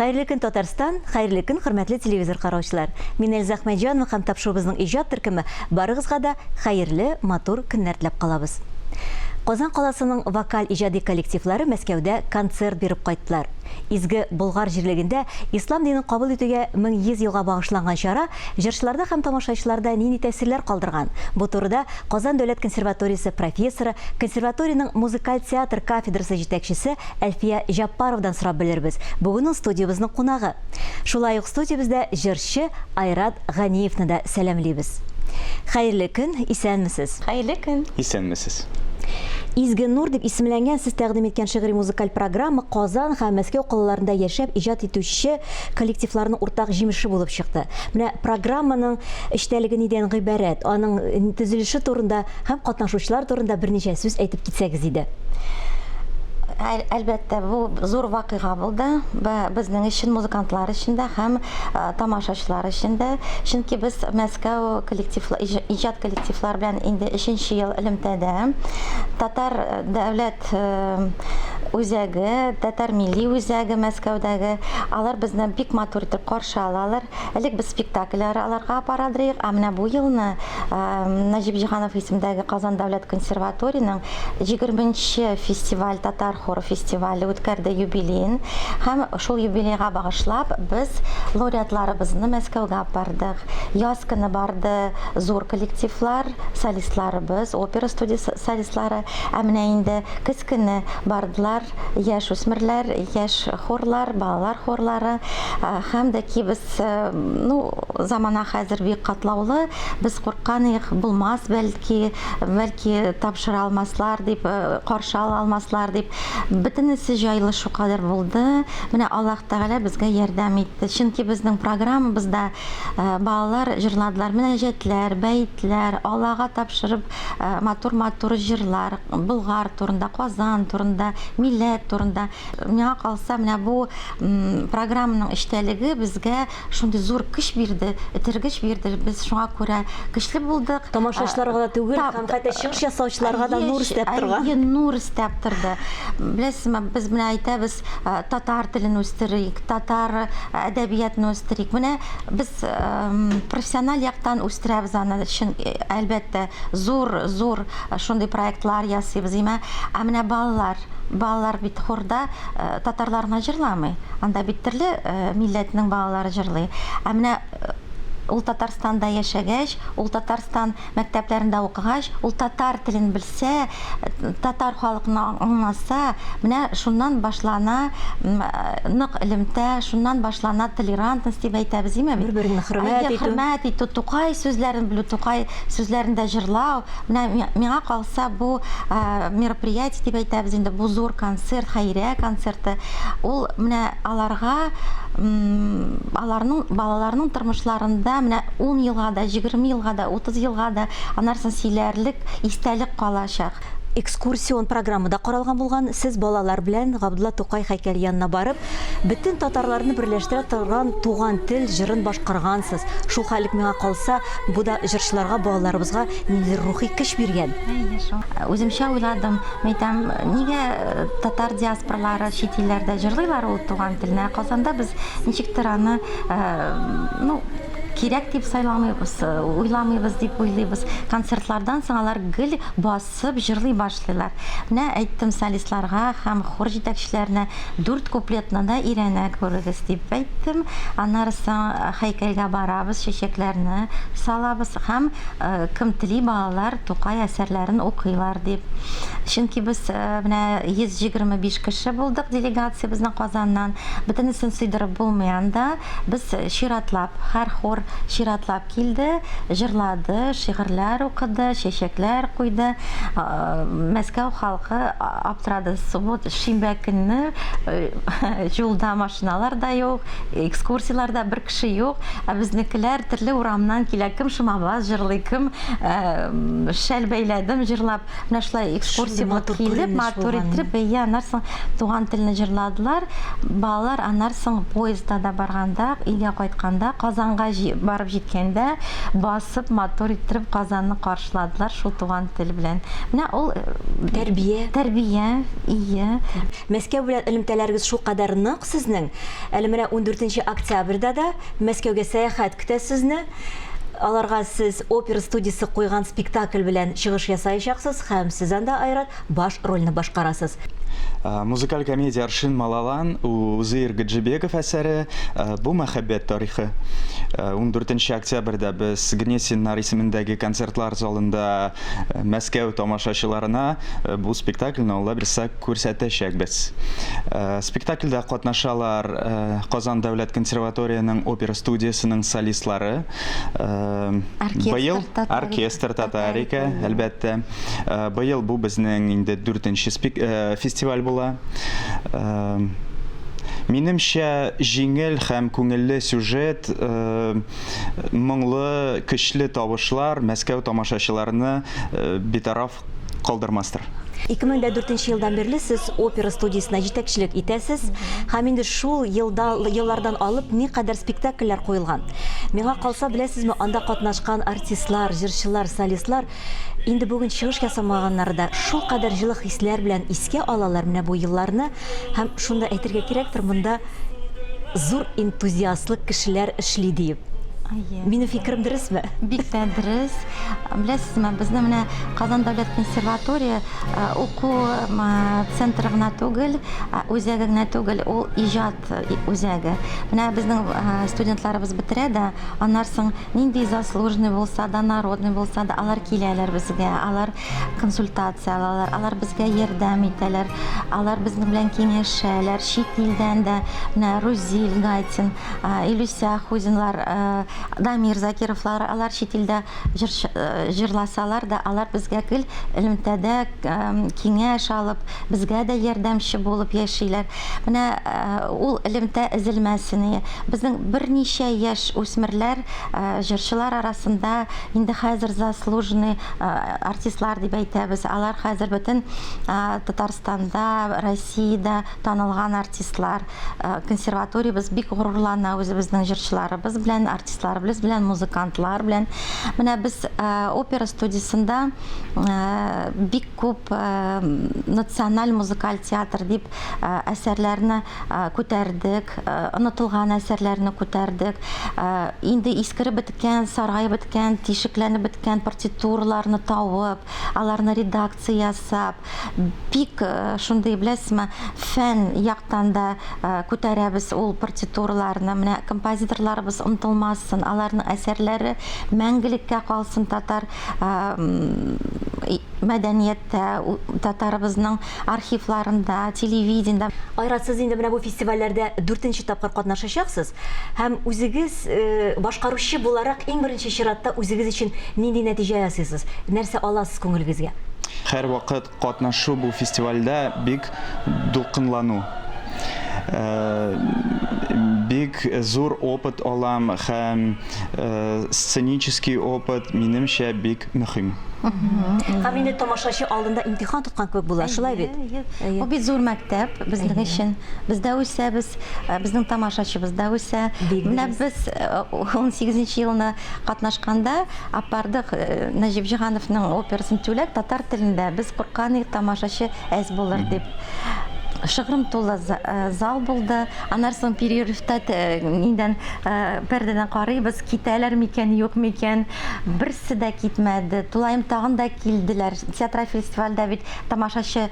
Хәерле көн, Татарстан! Хәерле көн, хөрмәтле телевизор караучылар! Мин Эльза Әхмәтҗанова һәм тапшыруыбызның иҗат төркеме барыгызга да хәерле, матур көннәр теләп калабыз. Казан каласының вокаль иҗади коллективлары Мәскәүдә концерт биреп кайттылар. Изге Болгар җирлегендә ислам динен кабул итүгә 1100 елга багышланган чара җырчыларда һәм тамашачыларда нинди тәэсирләр калдырган? Бу турыда Казан дәүләт консерваториясе профессоры, консерваториянең музыкаль театр кафедрасы җитәкчесе Әлфия Җаппаровдан сорап белербез. Бүген ул студиябезнең кунагы. Шулай ук студиябездә җырчы Айрат Ганиевны да сәламлибез. Хәерле көн, исәнмесез! Хәерле көн! Исәнмесез! Изге нур дип исемләнгән сез тәкъдим иткән шигъри музыкаль программа Казан һәм Мәскәү калаларында яшәп иҗат итүче коллективларның уртак җимеше булып чыкты. Менә программаның эчтәлеге нидән гыйбарәт, аның төзелеше турында һәм катнашучылар турында берничә сүз әйтеп китсәгез иде. Әлбәттә, бу зур вакыйга булды. Безнең өчен, музыкантлар өчен дә һәм тамашачылар өчен дә. Чөнки без Мәскәү коллектив иҗат коллективлар белән инде өченче ел элемтәдә. Татар дәүләт үзәге, татар милли үзәге Мәскәүдәге, алар безне бик матур итеп каршы алалар. Элек без спектакльләр аларга апарадыйк, ә менә бу елны Нәҗип Җиһанов исемдәге Казан дәүләт консерваториянең 20 нче фестиваль татар хоры фестивале үткәрде юбилеен һәм шул юбилейга багышлап без лауреатларыбызны Мәскәүгә апардык. Яз көне барды зур коллективлар, солистларыбыз, опера студиясе солистлары, ә менә инде көз көне бардылар яшь үсмерләр, яшь хорлар, балалар хорлары һәм дә ки без, ну, замана хәзер бик катлаулы, без курккан идек, булмас бәлки, бәлки тапшыра алмаслар дип, каршы ала алмаслар дип. Бөтенесе җайлы шулкадәр булды. Менә Аллаһ Тәгалә безгә ярдәм итте. Чөнки безнең программабызда балалар җырладылар мөнәҗәтләр, бәетләр, Аллага тапшырып матур-матур җырлар, Болгар турында, Казан турында, милләт турында. Миңа калса, менә бу программаның эчтәлеге безгә шундый зур көч бирде, этәргеч бирде. Без шуңа күрә көчле булдык. Тамашачыларга да түгел, һәм хәтта чыгыш ясаучыларга да нур өстәп торган. Әйе, нур өстәп торды. Беләсезме, без менә әйтәбез, татар телен үстерик, татар әдәбиятын үстерик. Менә без профессиональ яктан үстерәбез аны, чын, әлбәттә, зур, зур шундый проектлар ясыйбыз, имә. Ә менә балалар, балалар бит хорда татарлар гына җырламый. Анда бит төрле милләтнең балалары җырлый. Ә менә ул Татарстанда яшәгәч, ул Татарстан мәктәпләрендә укыгач, ул татар телен белсә, татар халыкны аңласа, менә шуннан башлана нык элемтә, шуннан башлана толерантность дип әйтәбез, димме бит? Бер-береңне хөрмәт итү. Хөрмәт итү, Тукай сүзләрен белү, Тукай сүзләрендә җырлау. Менә миңа калса, бу мероприятие дип әйтәбез инде, бу зур концерт, хәйрия концерты, ул менә аларга аларның балаларның тормышларында менә 10 елга да, 20 елга да, 30 елга да анарсын сөйләрлек истәлек калачак. Экскурсион программа да каралган булган. Сез балалар белән Габдулла Тукай һәйкәле янына барып, бөтен татарларны берләштерә торган Туган тел җырын башкаргансыз. Шул хәллек миңа калса, бу да җырчыларга, балаларыбызга ниндидер рухи көч биргән. Әйе шул. Үземчә уйладым, мәйтәм, нигә татар диаспоралары чит илләрдә җырлыйлар ул туган телне, ә Казанда без ничектер аны, ну, кирәк дип сайламыйбыз, уйламыйбыз дип уйлыйбыз. Концертлардан соң алар гел басып җырлый башлыйлар. Менә әйттем солистларга һәм хор җитәкчеләренә, дүрт куплетны да өйрәнә күрегез дип әйттем. Аннары соң һәйкәлгә барабыз, чәчәкләрне салабыз һәм кем тели, балалар Тукай әсәрләрен укыйлар дип. Чөнки без менә 125 кеше булдык делегация безнең Казаннан. Бөтенесен сыйдырып булмый анда. Без чиратлап, һәр хор чиратлап килде, җырлады, шигырьләр укыды, чәчәкләр куйды. Мәскәү халкы аптырады. Суббот, шимбә көнне юлда машиналар да юк, экскурсияләрдә бер кеше юк, ә безнекеләр төрле урамнан килә, кем шомабаз җырлый, кем шәл бәйләдем җырлап. Менә шулай экскурсия булып килеп, матур итеп, әйе, аннан соң туган телне җырладылар. Балалар аннан соң поездда да барганда, өйгә кайтканда Казанга барып җиткәндә, басып, матур иттереп Казанны каршыладылар шул туган тел белән. Менә ул Тәрбия. Тәрбия, ие. Мәскәү белән элемтәләрегез шулкадәр нык сезнең. Әле менә ундүртенче октябрьдә дә Мәскәүгә сәяхәт көтә сезне. Аларга сез опера студиясе куйган спектакль белән чыгыш ясаячаксыз һәм сез анда, Айрат, баш рольне башкарасыз. Музыкаль комедия Аршин Малалан, Узыйр Гаджибеков әсәре, бу мәхәббәт тарихы. 14 октябрьдә без Гнесиннар исемендәге концертлар залында Мәскәү тамашачыларына бу спектакльне Алла бирса күрсәтәчәкбез. Спектакльдә катнашалар Казан дәүләт консерваториянең опера студиясенең солистлары. Быел оркестр Татарика, әлбәттә. Быел бу безнең инде дүртенче фестиваль була. Минемчә, җиңел һәм күңелле сюжет, моңлы, көчле тавышлар Мәскәү тамашачыларны битараф калдырмастыр. 2004 елдан бирле сез опера студиясенә җитәкчелек итәсез һәм инде шул елда, еллардан алып никадәр спектакльләр куелган. Миңа калса, беләсезме, анда катнашкан артистлар, җырчылар, солистлар инде бүген чыгыш ясамаганнары да шулкадәр җылы хисләр белән искә алалар менә бу елларны һәм шуны да әйтергә кирәктер, монда зур энтузиастлы кешеләр эшли диеп. Әйе. Минем фикерем дөресме? Бик тә дөрес. Беләсезме, безне менә Казан дәүләт консерватория э, уку центры гына түгел, үзәге генә түгел, ул иҗат э, үзәге. Менә безнең э, студентларыбыз бетерә дә, аннан соң Нинди заслуженный булса да, народный булса да, алар киләләр безгә, алар консультация алалар, алар безгә ярдәм итәләр, алар безнең белән киңәшәләр. Чит илдән дә менә Рузиль Гатин, Илүсә Хузинлар, Дамир Закировлар, алар чит илдә җырласалар да, алар безгә гел элемтәдә киңәш алып, безгә дә ярдәмче булып яшиләр. Менә ул элемтә өзелмәсен. Безнең берничә яшь үсмерләр, җырчылар арасында инде хәзер заслуженный артистлар дип әйтәбез. Алар хәзер бөтен Татарстанда, Россиядә танылган артистлар. Консерваториябез бик горурлана үзебезнең җырчыларыбыз белән, артистларыбыз белән, музыкантлар белән. Менә без опера студиясендә бик күп националь музыкаль театр дип әсәрләрне күтәрдек, онытылган әсәрләрне күтәрдек. Инде искереп беткән, саргаеп беткән, тишекләнеп беткән партитураларны табып, аларны редакция ясап, бик шундый, беләсезме, фән яктан да күтәрәбез ул партитураларны. Менә композиторларыбыз онытылмасын, аларның әсәрләре мәңгелеккә калсын татар мәдәнияттә, татарыбызның архивларында, телевидениедә. Айрат, сез инде менә бу фестивальләрдә дүртенче тапкыр катнашачаксыз һәм үзегез башкаручы буларак иң беренче чиратта үзегез өчен нинди нәтиҗә ясыйсыз, нәрсә аласыз күңелегезгә? Һәрвакыт катнашу бу фестивальдә бик дулкынлану. Бик зур опыт алам һәм сценический опыт, минемчә, бик мөһим. Һәм инде тамашачы алдында имтихан тоткан кебек була, шулай бит? Әйе. Бу бит зур мәктәп безнең өчен. Без дә үсәбез, безнең тамашачыбыз да үсә. Менә без 18 елны катнашканда аппардык Нәҗип Җиһановның операсын Түләк татар телендә. Без курккан идек, тамашачы әз булыр дип. Шыгрым тулы зал булды. Аннан соң перерывта нидән пәрдәдән карыйбыз, китәләр микән, юк микән. Берсе дә китмәде. Тулаем тагын да килделәр. Театраль фестивальдә бит тамашачы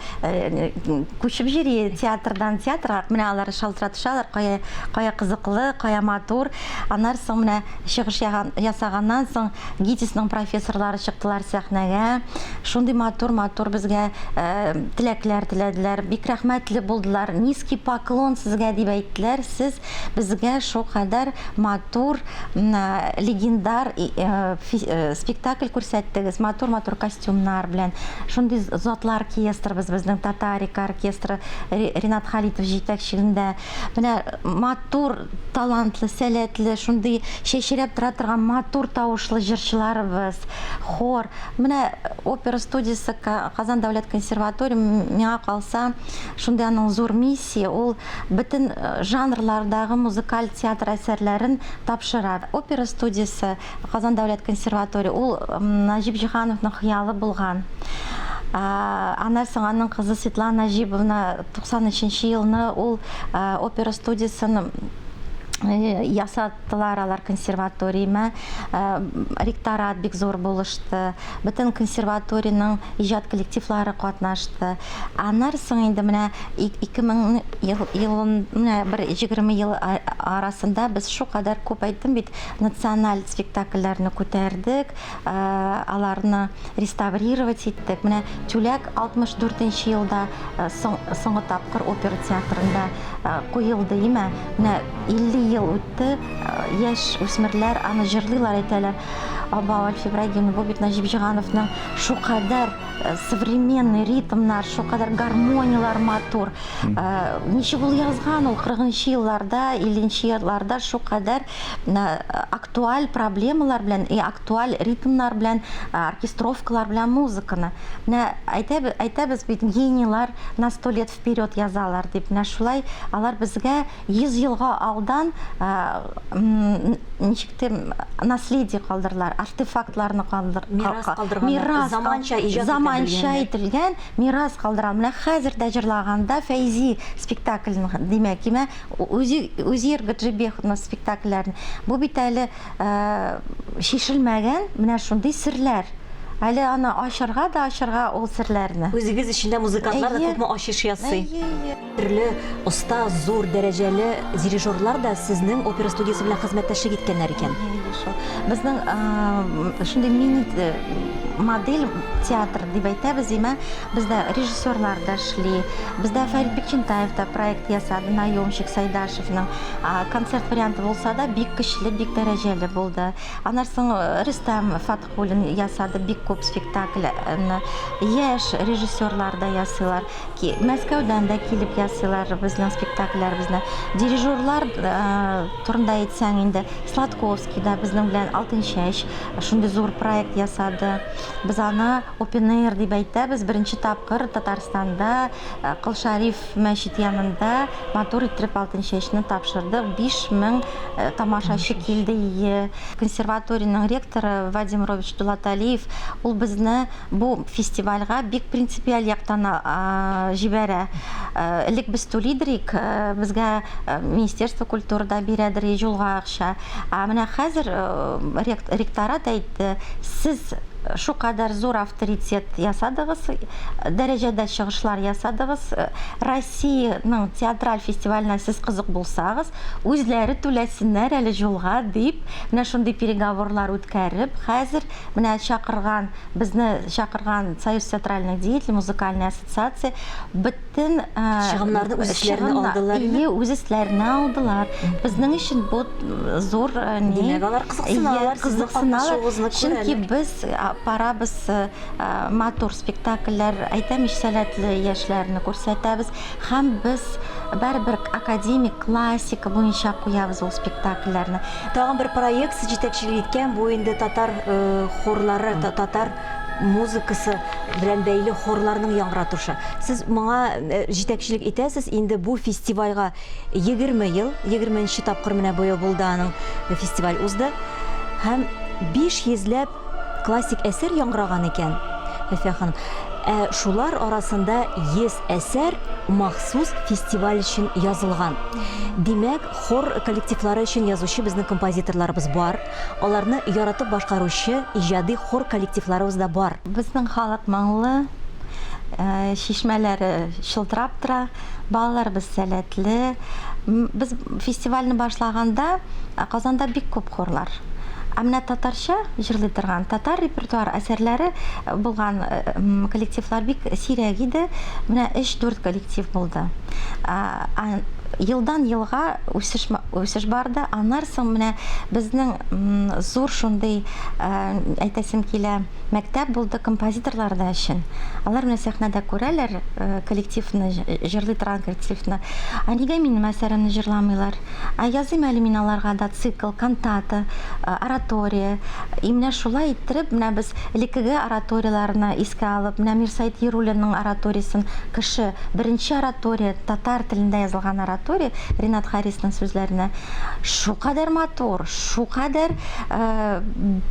күчеп йөри театрдан театрга. Менә алар шалтыратышалар, кая, кая кызыклы, кая матур. Аннан соң менә чыгыш ясаганнан соң ГИТИСның профессорлары чыктылар сәхнәгә. Шундый матур-матур безгә теләкләр теләделәр. Бик рәхмәтле булдылар. Низкий поклон сезгә дип әйттеләр. Сез безгә шулкадәр матур, легендар спектакль күрсәттегез. Матур-матур костюмнар белән. Шундый затлы оркестрыбыз безнең Татарика оркестры Ринат Халитов җитәкчелегендә. Менә матур, талантлы, сәләтле, шундый чәчрәп тора торган матур тавышлы җырчыларыбыз, хор. Менә опера студиясе Казан дәүләт консерватория миңа калса, шундый студиянең зур миссия, ул бөтен жанрлардагы музыкаль театр әсәрләрен тапшыра. Опера студиясе, Казан дәүләт консерватория, ул Нәҗип Җиһановның хыялы булган. Аннан соң аның кызы Светлана Нәҗиповна 93 нче елны ул опера студиясен ясаттылар алар консерваторияме. Ректорат бик зур булышты. Бөтен консерваториянең иҗат коллективлары катнашты. Аннан соң инде менә 2000 елын, менә бер 20 ел арасында без шулкадәр күп әйттем бит, националь спектакльләрне күтәрдек, аларны реставрировать иттек. Менә Түләк 64 нче елда соңгы тапкыр опера театрында куелды, име? Менә 50 ел үтте, яшь үсмерләр аны җырлыйлар, әйтәләр, Абау, Альфия Ибрагимовна, бу бит Нәҗип Җиһановның шулкадәр современный ритмнар, шулкадәр гармонияләр матур. Ничек ул язган ул 40 нчы елларда, 50 нче елларда шулкадәр актуаль проблемалар белән и актуаль ритмнар белән, оркестровкалар белән музыканы. Менә әйтәбез, әйтәбез бит, генийлар на сто лет вперед язалар дип. Менә шулай алар безгә 100 елга алдан ничек тә наследие калдырдылар, артефактларны калдыр, мирас калдырганнар, заманча иҗат заманча ителгән мирас калдыра. Менә хәзер дә җырлаганда Фәйзи спектаклен, димәк, кимә Үзир Гаджибековның спектакльләрен. Бу бит әле чишелмәгән менә шундый серләр. Әле аны ачырга да ачырга ул серләрне. Үзегез өчен дә музыкантлар да күпме ачыш ясый. Төрле оста, зур дәрәҗәле дирижерлар да сезнең опера студиясе белән хезмәттәшлек иткәннәр икән. Әйе, шул. Безнең шундый мини модель театр дип әйтәбез, имә. Бездә режиссерлар да эшли. Бездә Фәрит Бикчәнтаев та проект ясады, Наемщик Сайдашевның. Концерт варианты булса да, бик көчле, бик дәрәҗәле булды. Аннан соң Рөстәм Фатхуллин ясады бик күп спектакльне. Яшь режиссерлар да ясыйлар. Мәскәүдән дә килеп ясыйлар безнең спектакльләребезне. Дирижерлар турында әйтсәң инде, Сладковский да безнең белән Алтынчәч шундый зур проект ясады. Без аны Open Air дип әйтәбез, беренче тапкыр Татарстанда Кол Шәриф мәчете янында матур иттереп Алтынчәчне тапшырдык. 5000 тамашачы килде ие. Консерваториянең ректоры Вадим Рович Дулаталиев, ул безне бу фестивальгә бик принципиаль яктан җибәрә. Элек без түлидерик, безгә Министерство культуры да бирәдер юлга акча. Ә менә хәзер ректорат әйтте, сез шулкадәр зур авторитет ясадыгыз, дәрәҗәдә чыгышлар ясадыгыз, Россиянең театраль фестиваленә сез кызык булсагыз, үзләре түләсеннәр әле җулга, дип, менә шундый переговорлар үткәреп, хәзер менә чакырган, безне чакырган Союз театральных деятелей, музыкальная ассоциация, бөтен чыгымнарны үз өсләренә алдылар. Ие, үз өсләренә алдылар. Безнең өчен бу зур ни. Димәк, алар кызыксыналар, сезнең катнашуыгызны күрәләр. Чөнки без барабыз матур спектакльләр, әйтәм ич, сәләтле яшьләрне күрсәтәбез һәм без барыбер академик классика буенча куябыз ул спектакльләрне. Тагын бер проект сез җитәкчелек иткән, бу инде татар хорлары, татар музыкасы белән бәйле хорларның яңгыратышы. Сез моңа җитәкчелек итәсез, инде бу фестивальгә 20 ел, 20 нче тапкыр менә быел булды аның фестиваль узды. Һәм 500 ләп классик әсәр яңгыраган икән, Әлфия ханым. Ә шулар арасында 100 әсәр махсус фестиваль өчен язылган. Димәк, хор коллективлары өчен язучы безнең композиторларыбыз бар. Аларны яратып башкаручы иҗади хор коллективларыбыз да бар. Безнең халык моңлы, чишмәләре чылтырап тора, балаларыбыз сәләтле. Без фестивальне башлаганда Казанда бик күп хорлар. Ә менә татарча җырлый торган, татар репертуар әсәрләре булган коллективлар бик сирәк иде. Менә өч-дүрт коллектив булды. Елдан елга үсеш үсеш барды. Аннан соң менә безнең зур шундый әйтәсем килә, мәктәп булды композиторлар да өчен. Алар менә сәхнәдә күрәләр коллективны, җырлый торган коллективны. Ә нигә минем әсәремне җырламыйлар? Ә языйм әле мин аларга да цикл, кантата, оратория. И менә шулай иттереп, менә без элеккеге ораторияләрне искә алып, менә Мирсәет Яруллинның ораториясен Кеше, беренче оратория, татар телендә язылган оратория, Ренат Харисның сүзләренә, шулкадәр матур, шулкадәр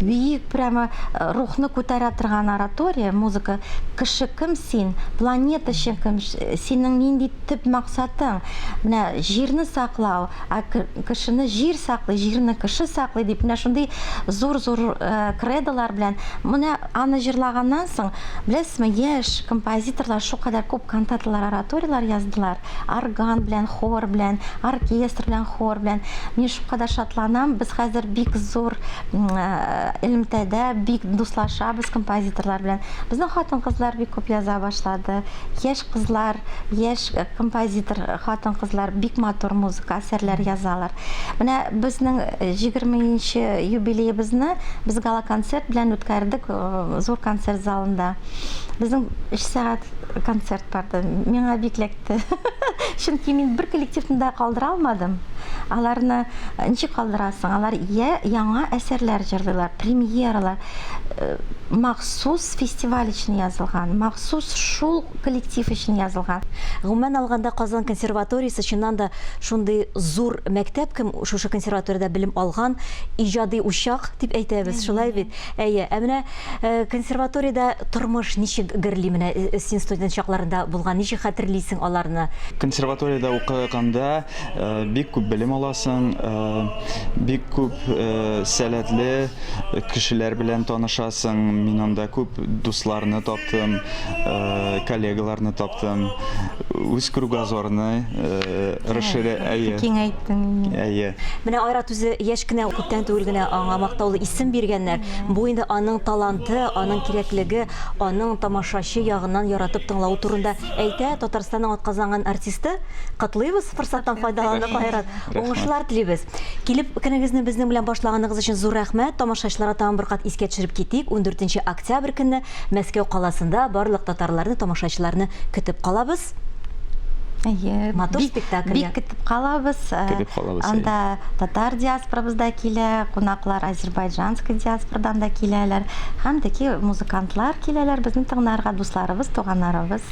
бөек, прямо рухны күтәрә торган оратория, музыка. Кеше кем син, планета өчен кем, синең нинди төп максатың? Менә җирне саклау, ә кешене җир саклый, җирне кеше саклый дип, менә шундый зур-зур кредолар белән. Менә аны җырлаганнан соң, беләсезме, яшь композиторлар шулкадәр күп кантаталар, ораторияләр яздылар, орган белән, хор белән, оркестр белән, хор белән. Мин шулкадәр шатланам, без хәзер бик зур элемтәдә, бик дуслашабыз композиторлар белән. Безнең хатын-кызлар бик күп яза башлады. Яшь кызлар, яшь композитор хатын-кызлар бик матур музыка әсәрләр язалар. Менә безнең 20 нче юбилеебызны без гала-концерт белән үткәрдек зур концерт залында. Безнең өч сәгать концерт барды. Миңа бик эләкте. Чөнки мин бер коллективны да калдыра алмадым. Аларны ничек калдырасың? Алар я яңа әсәрләр җырлыйлар, премьералар. Махсус фестиваль өчен язылган, махсус шул коллектив өчен язылган. Гомумән алганда, Казан консерваториясе чыннан да шундый зур мәктәп, кем шушы консерваториядә белем алган, иҗади учак дип әйтәбез, шулай бит? Әйе. Ә менә консерваториядә тормыш ничек гөрли менә син студент чакларында булган, ничек хәтерлисең аларны? Консерваториядә укыганда бик күп белем аласың, бик күп сәләтле кешеләр белән танышасың. Мин анда күп дусларны таптым, коллегаларны таптым. Үз кругозорны расширя, әйе. Киңәйттең. Әйе. Менә Айрат үзе яшь кенә, күптән түгел генә аңа мактаулы исем биргәннәр. Бу инде аның таланты, аның кирәклеге, аның тамашачы ягыннан яратып тыңлавы турында әйтә. Татарстанның атказанган артисты. Котлыйбыз, форсаттан файдаланып, Айрат. Уңышлар телибез. Килеп көнегезне безнең белән башлаганыгыз өчен зур рәхмәт. Тамашачыларга тагын бер кат искә төшереп китик, 14 октябрь көнне Мәскәү каласында барлык татарларны, тамашачыларны көтеп калабыз. Әйе, Матур бик, спектакль. бик көтеп калабыз. Көтеп калабыз, әйе. Анда татар диаспорабыз да килә, кунаклар азербайджанский диаспорадан да киләләр. Һәм таки музыкантлар киләләр безне тыңларга, дусларыбыз, туганнарыбыз.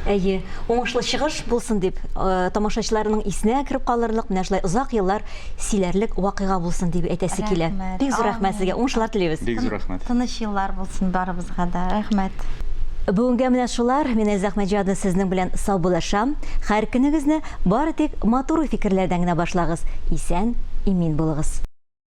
Әйе, уңышлы чыгыш булсын дип, тамашачыларның исенә кереп калырлык, менә шулай озак еллар сөйләрлек вакыйга булсын дип әйтәсе килә. Рәхмәт. Бик зур рәхмәт сезгә, уңышлар телибез. Бик зур рәхмәт. Тыныч еллар булсын барыбызга да. Рәхмәт. Бүгенгә менә шулар. Мин Эльза Әхмәтҗанова сезнең белән саубуллашам. Һәр көнегезне бары тик матур уй-фикерләрдән генә башлагыз. Исән, имин булыгыз.